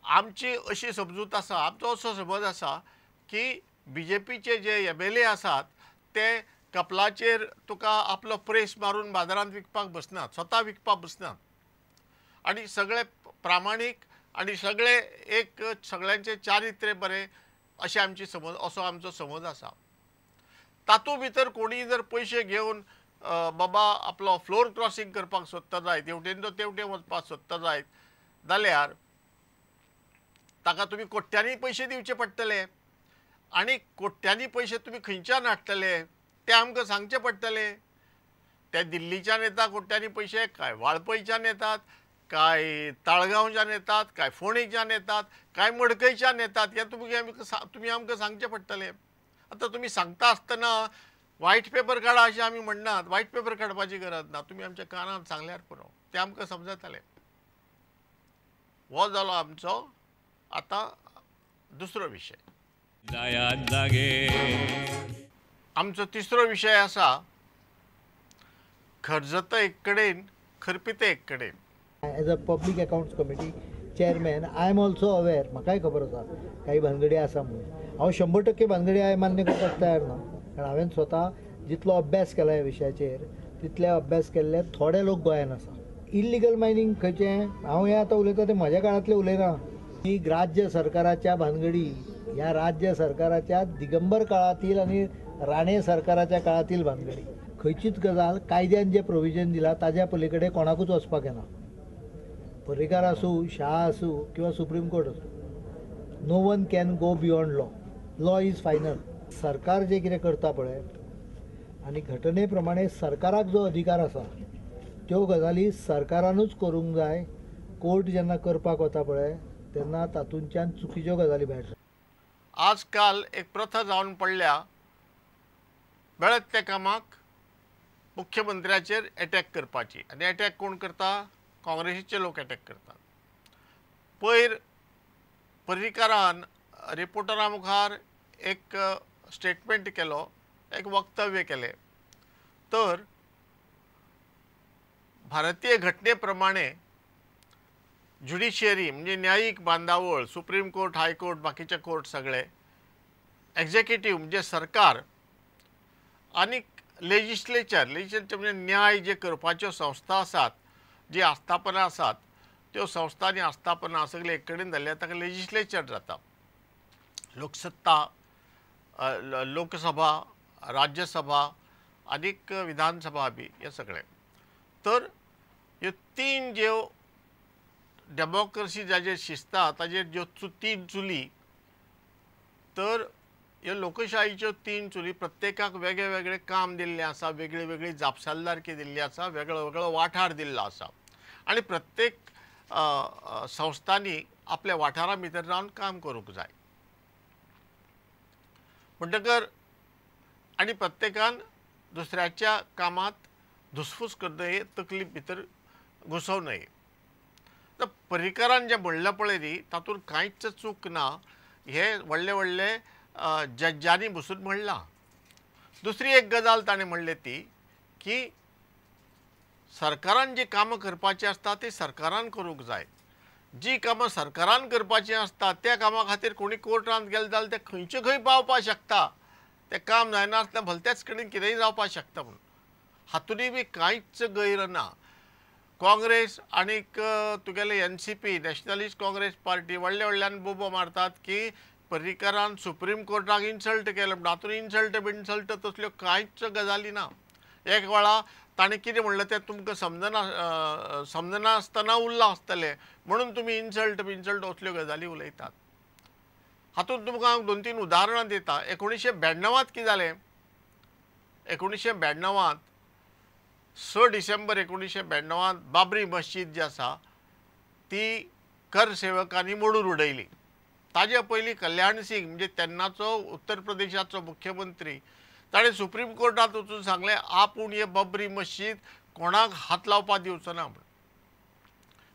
आमची अशी समजूत आसा, आमचो असो समज आसा की बीजेपीचे जे MLA आसात ते कपलाचेर तुका आपलो प्रेस मारून बाजारांत विकपाक बसनात, स्वता विकपाक बसनात आनी सगळे प्रामाणीक आनी सगळे एक सगळ्यांचे चारित्र्य बरें अशें आमची समज, असो आमचो समज आसा. तातूंत भितर कोणीय जर पयशे घेवन बाबा आपलो फ्लोर क्रॉसींग करपाक सोदता जायत, हेवटेन तो तेवटेन वचपाक सोदता जायत जाल्यार ताका तुमी कोट्यांनी पयशे दिवचे पडटले आनी कोट्यांनी पयशे तुमी खंयच्यान हाडटले ते आमकां सांगचे पडटले. ते दिल्लीच्यान येता कोट्यांनी पयशे, काय वाळपयच्यान येतात, काय ताळगांवच्यान येतात, काय फोंडेच्यान येतात, काय मडकयच्यान येतात, हे तुमी आमकां सांगचें पडटलें. आतां तुमी सांगता आसतना वायट पेपर काडा अशें आमी म्हणनात, वायट पेपर काडपाची गरज ना, तुमी आमच्या कानार सांगल्यार पुरो, तें आमकां समजतलें. हो जालो आमचो आतां दुसरो विशय. आमचो तिसरो विशय आसा खर्जत एक कडेन खरपित एक कडेन. As a public accounts committee chairman I am also aware, म्हाकाय खबर आसा काही भानगडी आसा म्हणून. हांव 100% भानगडी हांवें मान्य करपाक तयार ना, कारण हांवें स्वता जितलो अभ्यास केला ह्या विशयाचेर तितले अभ्यास केल्ले थोडे लोक गोंयान आसा. इल्लिगल मायनींग खंयचें हांव हें आतां उलयता तें म्हज्या काळांतलें उलयना, ही राज्य सरकाराच्या भानगडी ह्या राज्य सरकाराच्या दिगंबर काळातील आनी राणे सरकाराच्या काळातील भानगडी. खंयचीच गजाल कायद्यान जें प्रोविजन दिलां ताज्या पलीकडे कोणाकूच वचपाक येना, पर्रीकार आसूं, शाह आसूं किंवा सुप्रीम कोर्ट आसूं. No one can go beyond law, law is final. सरकार जें कितें करता पळय आनी घटने प्रमाणे सरकाराक जो अधिकार आसा त्यो गजाली सरकारानूच करूंक जाय. कोर्ट जेन्ना करपाक वता पळय तेन्ना तातूंतल्यान चुकीच्यो गजाली भायर. आजकाल एक प्रथा जावन पडल्या, मेळत त्या कामाक मुख्यमंत्र्याचेर एटॅक करपाची. आनी एटॅक कोण करता? काँग्रेसीचे लोक एटॅक करतात. पयर पर्रीकारान रिपोर्टरा मुखार एक स्टेटमेंट केलो, एक वक्तव्य केलें. तर भारतीय घटने प्रमाणे ज्युडिशियरी म्हणजे न्यायीक बांदावळ, सुप्रीम कोर्ट, हायकोर्ट, बाकीचे कोर्ट सगळे, एक्झिक्युटिव्ह म्हणजे सरकार आनी लेजिस्लेचर, लेजिस्लेचर म्हणजे न्याय जे करपाच्यो संस्था आसात, जी आस्थापनां आसात त्यो संस्था आनी आस्थापनां सगळे एक कडेन जाल्ले ताका लेजिस्लेचर जाता. लोकसत्ता, लोकसभा, राज्यसभा आनीक विधानसभा बी हे सगळे. तर ह्यो तीन ज्यो डेमोक्रसी जाचेर शिजता ताजेर ज्यो तीन चुली, तर ह्यो लोकशाहीच्यो तीन चुली प्रत्येकाक वेगळे वेगळे काम दिल्लें आसा, वेगळी वेगळी जापसालदारकी दिल्ली आसा, वेगळो वेगळो वाठार दिल्लो आसा आनी प्रत्येक संस्थांनी आपल्या वाठारा भितर रावन काम करूंक जाय. म्हणटकर आनी प्रत्येकान दुसऱ्याच्या कामांत धुसफूस करता नये, तकली भितर घुसोवं नये. तर पर्रीकारान जें म्हणलां पळय न्ही तातूंत कांयच चूक ना, हे व्हडले व्हडले जज्जांनी बसून म्हणलां. दुसरी एक गजाल ताणें म्हणलें ती की सरकारान जी कामां करपाचीं आसता ती सरकारान करूंक जाय. जी कामां सरकारान करपाचीं आसता त्या कामां खातीर कोणी कोर्टांत गेले जाल्यार ते खंयचे खंय पावपाक शकता, तें काम जायना आसतना भलत्याच कडेन कितेंय जावपाक शकता. म्हणून हातूंतय बी कांयच गैर ना. काँग्रेस आनीक तुगेले NCP, nationalist Congress party व्हडल्या व्हडल्यान बोबो मारतात की पर्रीकारान सुप्रीम कोर्टाक इन्सल्ट केलें म्हणून. हातूंत इन्सल्ट बिन्सल्ट तसल्यो कांयच गजाली ना. एक वेळा ताणें कितें म्हणलें तें तुमकां समजना समजनासतना उरलां आसतलें म्हणून तुमी इन्सल्ट बिन्सल्ट असल्यो गजाली उलयतात. हातूंत तुमकां हांव 2-3 उदाहरणां दिता. 1992 कितें जालें, 1992 6 डिसेंबर 1992 बाबरी मस्जीद जी आसा ती कर सेवकांनी मोडून उडयली. ताजे पयलीं कल्याण सिंग म्हणजे तेन्नाचो उत्तर प्रदेशाचो मुख्यमंत्री ताणें सुप्रीम कोर्टांत वचून सांगलें आपूण हे बाबरी मस्जीद कोणाक हात लावपाक दिवचो ना म्हणून,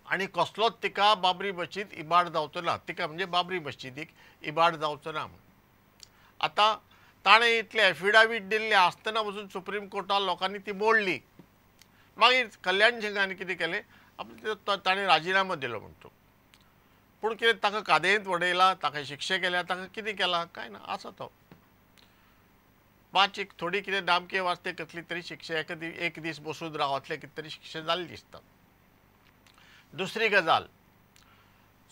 आनी कसलोच तिका बाबरी मस्जीद इबाड जावचो ना, तिका म्हणजे बाबरी मस्जिदीक इबाड जावचो ना म्हणून. आतां ताणें इतलें एफिडावीट दिल्लें आसतना पसून सुप्रीम कोर्टान लोकांनी ती मोडली. मागीर कल्याण सिंगान कितें केलें, ताणें राजिनामो दिलो म्हणटो. पूण कितें ताका कादयेंत वडयला, ताका शिक्षा केल्या, ताका कितें केलां कांय ना, आसा तो. पांच एक थोडी कितें नामके वास्ते कसली तरी शिक्षा एक दीस बसून रावतले कितें तरी शिक्षा जाल्ली दिसता. दुसरी गजाल,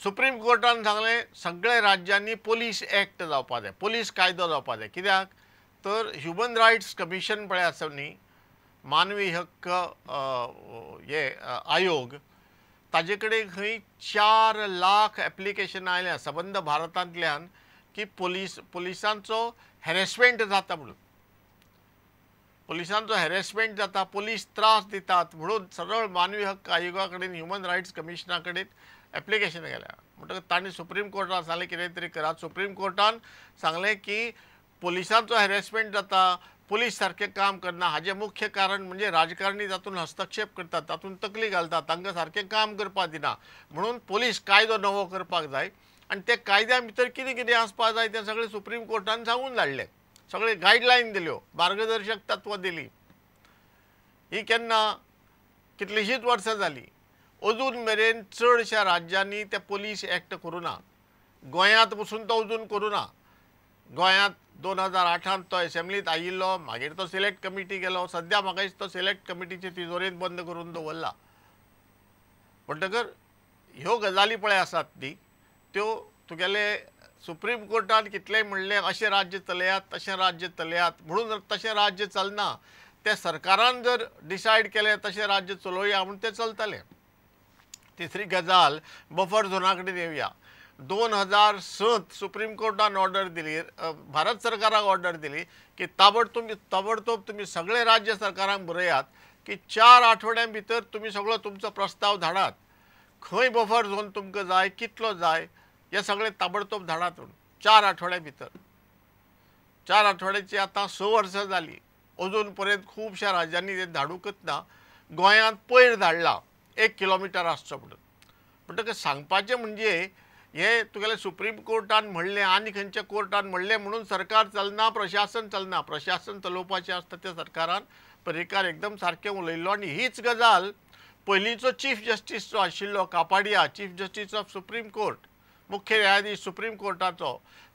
सुप्रीम कोर्टान सांगलें सगळे राज्यांनी पोलीस एक्ट जावपा जाय, पोलीस कायदो जावपा जाय. कित्याक तर ह्युमन रायट्स कमिशन पळय आसा न्ही, मानवी हक्क हे आयोग, ताजे कडेन खंय 4 लाख एप्लिकेशन आयल्या सबंद भारतांतल्यान की पुलिसांचो हॅरेसमेंट जाता म्हणून, पुलिसांचो हॅरेसमेंट जाता, पुलीस त्रास दितात म्हणून सरळ मानवी हक्क आयोगा कडेन, ह्युमन रायट्स कमिशना कडेन एप्लिकेशन गेल्या. म्हणटकच तांणी सुप्रीम कोर्टान सांगलें कितें तरी करात. सुप्रीम कोर्टान सांगलें की पुलिसांचो हॅरेसमेंट जाता, पुलीस सारकें काम करना, हाजें मुख्य कारण म्हणजे राजकारणी तातूंत हस्तक्षेप करतात, तातूंत तकली घालतात, तांकां सारकें काम करपाक दिना, म्हणून पुलीस कायदो नवो करपाक जाय आनी त्या कायद्या भितर कितें कितें आसपाक जाय तें सगळें सुप्रीम कोर्टान सांगून धाडलें, सगळे गायडलायन दिल्यो, मार्गदर्शक तत्वां दिलीं. ही केन्ना कितलींशींच वर्सां जालीं, अजून मेरेन चडश्या राज्यांनी ते पोलीस एक्ट करूं ना. गोंयांत पसून तो अजून करूं ना. गोंयांत 2008 तो एसेंब्लीत आयिल्लो, मागीर तो सिलेक्ट कमिटी गेलो, सद्या म्हाका दिसता तो सिलेक्ट कमिटीचे तिजोरेंत बंद करून दवरला. म्हणटकर ह्यो गजाली पळय आसात न्ही त्यो तुगेले सुप्रीम कोर्टान कितलेंय म्हणलें अशें राज्य चलयात तशें राज्य चलयात म्हणून तशें राज्य चलना, तें सरकारान जर डिसायड केलें तशें राज्य चलोवया म्हूण तें चलतलें. तिसरी गजाल, बफर झोना कडेन येवया. 2006 सुप्रीम कोर्टान ऑर्डर दिली, भारत सरकाराक ऑर्डर दिली की ताबडतोब तुमी सगळे राज्य सरकारांक बरयात की 4 आठवड्यां भितर तुमी सगळो तुमचो प्रस्ताव धाडात, खंय बफर झोन तुमकां जाय, कितलो जाय, हे सगळे ताबडतोब धाडात म्हणून 4 आठवड्यां भितर. 4 आठवड्याची आतां 6 वर्सां जालीं, अजून पर्यंत खुबश्या राज्यांनी ते धाडूंकच ना. गोंयांत पयर धाडला 1 किलोमिटर आसचो म्हणून. म्हणटकच सांगपाचें म्हणजे हे तुगेलें सुप्रीम कोर्टान म्हणलें आनी खंयच्या कोर्टान म्हणलें म्हणून सरकार चलना, प्रशासन चलना. प्रशासन चलोवपाचें आसता तें सरकारान. पर्रीकार एकदम सारकें उलयल्लो आनी हीच गजाल पयलींचो चीफ जस्टीस जो आशिल्लो Kapadia, chief justice of supreme court, मुख्य न्यायाधीश सुप्रीम कोर्टाचो,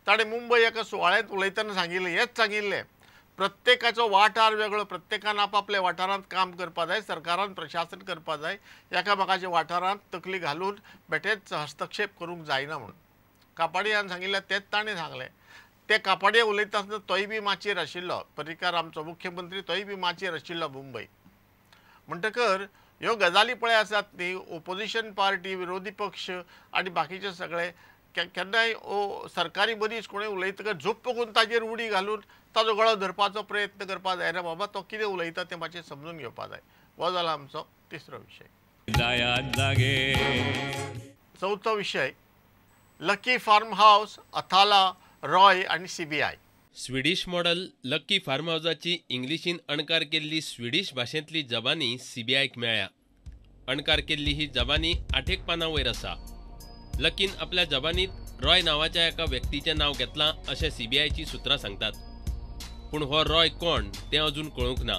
ताणें मुंबय एका सुवाळ्यांत उलयतना सांगिल्लें, हेंच सांगिल्लें, प्रत्येकाचो वाठार वेगळो, प्रत्येकान आपापल्या वाठारांत काम करपाक जाय, सरकारान प्रशासन करपाक जाय, एकामेकाच्या वाठारांत तकली घालून बेठेच हस्तक्षेप करूंक जायना म्हणून कापाडियान सांगिल्लें, तेंच ताणें सांगलें. ते कापाडिया उलयता आसतना तोय बी माचयेर आशिल्लो, पर्रीकार आमचो मुख्यमंत्री तोय बी माचयेर आशिल्लो मुंबय. म्हणटकर ह्यो गजाली पळय आसात न्ही, ओपोजिशन पार्टी, विरोधी पक्ष आनी बाकीचे सगळे केन्नाय सरकारी मनीस कोणूय उलयतकच झोप पकून ताजेर उडी घालून ताजो गळो धरपाचो प्रयत्न करपाक जायना. बाबा तो कितें उलयता तें मातशें समजून घेवपाक जाय. हो जाला आमचो तिसरो विशय. चवथो विशय, लकी फार्म हावस, अथाला, रॉय आनी CBI. Swedish model lucky farm हावजाची इंग्लिशीन अणकार केल्ली स्विडीश भाशेंतली जबानी सीबीआयक मेळ्ळ्या. अणकार केल्ली ही जबानी 8 पानां वयर आसा. लकीन आपल्या जबानीत रॉय नांवाच्या एका व्यक्तीचें नांव घेतलां अशें सीबीआयची सुत्रां सांगतात, पूण हो रॉय कोण तें अजून कळूंक ना.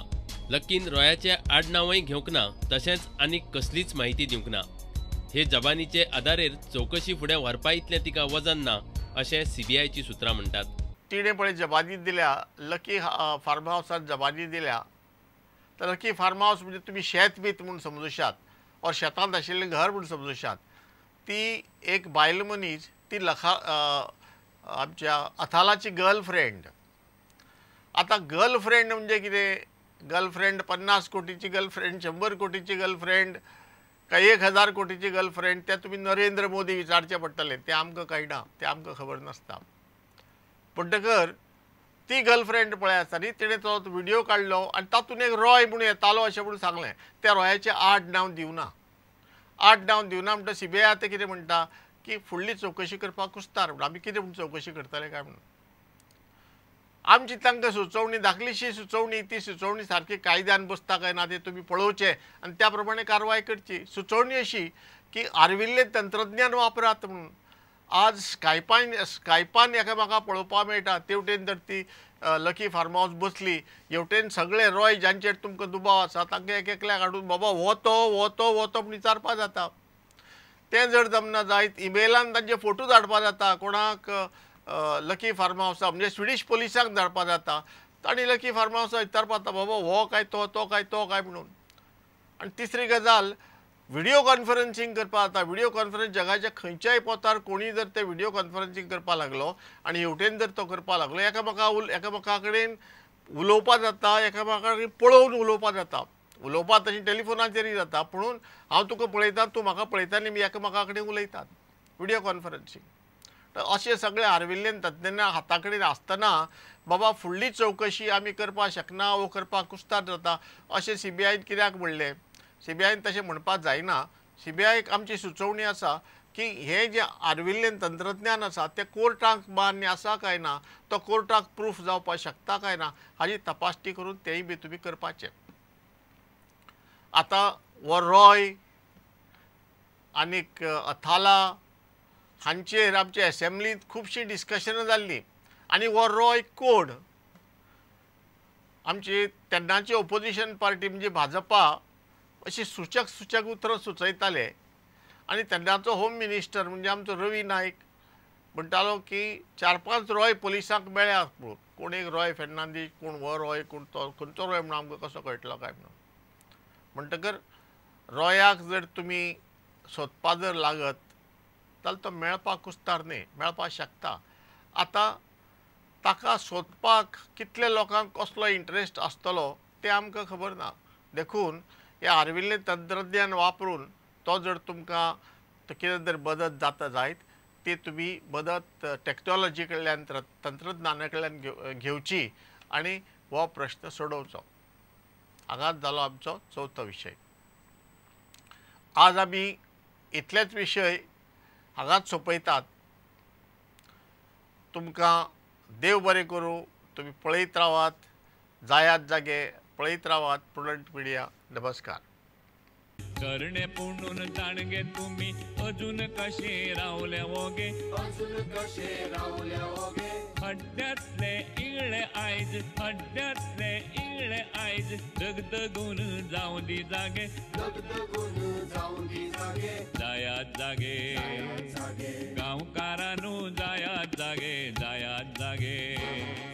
लकीन रॉयाचें आडनांवय घेवंक ना, तशेंच आनीक कसलीच म्हायती दिवंक ना. हे जबानीचे आदारेर चवकशी फुडें व्हरपा इतलें तिका वजन ना अशें सीबीआयची सुत्रां म्हणटात. तिणें पळय जबानी दिल्या, लकी फार्म हावसात जबानी दिल्या, तर लकी फार्म हावस म्हणजे तुमी शेत बीत म्हूण समजूशात ऑर शेतांत आशिल्लें घर म्हूण समजूशात. ती एक बायल मनीस, ती लखा आमच्या अथालाची गर्लफ्रेंड. आतां गर्लफ्रेंड म्हणजे कितें? गर्लफ्रेंड 50 कोटीची गर्लफ्रेंड, 100 कोटीची गर्लफ्रेंड, काय 1000 कोटीची गर्लफ्रेंड, तें तुमी नरेंद्र मोदी विचारचें पडटलें, तें आमकां कळना, तें आमकां खबर नासता. म्हणटकर ती गर्लफ्रेंड पळय आसता न्ही, तिणें तो व्हिडियो काडलो आनी तातूंत एक रॉय म्हूण येतालो अशें म्हणून सांगलें. त्या रॉयाचें आडनांव दिवना, आडनांव दिवना म्हणटा सीबीआय आतां कितें म्हणटा की फुडली चवकशी करपाक कुस्तार. म्हणून आमी कितें म्हूण चवकशी करतले काय म्हणून आमची तांकां सुचोवणी, दाखलीशी सुचोवणी, ती सुचोवणी सारकी कायद्यान बसता काय ना तें तुमी पळोवचें आनी त्या प्रमाणे कारवाय करची. सुचोवणी अशी की आर्विल्लें तंत्रज्ञान वापरात म्हणून. आज स्कायपान एकामेका पळोवपाक मेळटा. तेवटेन तर ती लकी फार्म हावस बसली, हेवटेन सगळे रॉय जांचेर तुमकां दुबाव आसा तांकां एक एकल्याक हाडून बाबा हो तो हो तो हो तो म्हूण विचारपाक जाता. तें जर जमना जायत इमेलान तांचे फोटो धाडपा जाता कोणाक लकी फार्म हावसा म्हणजे स्विडीश पोलिसांक धाडपा जाता तांणी लकी फार्म हावसा विचारपा जाता बाबा हो काय तो, तो काय तो काय म्हणून. आनी तिसरी गजाल व्हिडियो कॉन्फरन्सिंग करपा जाता. व्हिडियो कॉन्फरन्स जगाच्या खंयच्याय पोतार कोणी जर ते व्हिडियो कॉन्फरन्सिंग करपा लागलो आनी हेवटेन जर तो करपा लागलो एकामेका कडेन उलोवपा जाता, एकामेका कडेन पळोवन उलोवपा जाता. उलोवपा तशें टेलिफोनाचेरूय जाता पुणून हांव तुका पळयता तूं म्हाका पळयता आनी आमी एकामेका कडेन उलयतात व्हिडियो कॉन्फरन्सिंग. तर अशें सगळें आर्विल्ले तंत्रज्ञान हाता कडेन आसतना बाबा फुडली चवकशी आमी करपाक शकना वो करपाक कुस्तार जाता अशें सीबीआयन कित्याक म्हणलें? सीबीआयन तशें म्हणपाक जायना. सीबीआयक आमची सुचोवणी आसा की हें जें आर्विल्लें तंत्रज्ञान आसा तें कोर्टाक मान्य आसा काय ना, तो कोर्टाक प्रूफ जावपाक शकता काय ना हाजी तपासणी करून तेंय बी तुमी करपाचें. आतां हो रॉय आनीक अथाला हांचेर आमचे एसेंब्लींत खुबशीं डिस्कशनां जाल्लीं आनी हो रॉय कोण आमची तेन्नाची ओपोजिशन पार्टी म्हणजे भाजपा अशी सूचक सूचक उतरां सुचयताले आनी तेन्नाचो होम मिनिस्टर म्हणजे आमचो रवी नायक म्हणटालो की 4-5 रॉय पोलिसांक मेळ्ळ्या म्हणून, कोण एक रॉय फेर्नांदीश, कोण हो रॉय, कोण तो, खंयचो रॉय म्हणून आमकां कसो कळटलो काय म्हणून. म्हणटकर रॉयाक जर तुमी सोदपा जर लागत जाल्यार तो मेळपाक कुस्तार न्ही, मेळपाक शकता. आतां ताका सोदपाक कितले लोकांक कसलो इंट्रस्ट आसतलो तें आमकां खबर ना. देखून हें आर्विल्लें तंत्रज्ञान वापरून तो जर तुमकां कितें जर मदत जाता जायत ती तुमी मदत टॅक्नोलॉजी कडल्यान तंत्रज्ञाना कडल्यान घेवची आनी हो प्रश्न सोडोवचो. हांगाच जालो आमचो चवथो विशय. आज आमी इतलेच विशय हांगाच सोंपयतात. तुमकां देव बरें करूं. तुमी पळयत रावात, जायात जागे, पळयत रावात प्रुडंट मिडिया. नमस्कार. करणे पुणून जाणगे तुम्ही अजून कशे रावले वोगे, अजून कशे रावले वोगे, खड्ड्यातले इगळे आयज, खड्ड्यातले इगळे आयज, दगदगून जावं दी जागे, दगदगून जावं दी जागे, जायात जागे, जागे गांवकारानू जायात जागे, जायात जागे.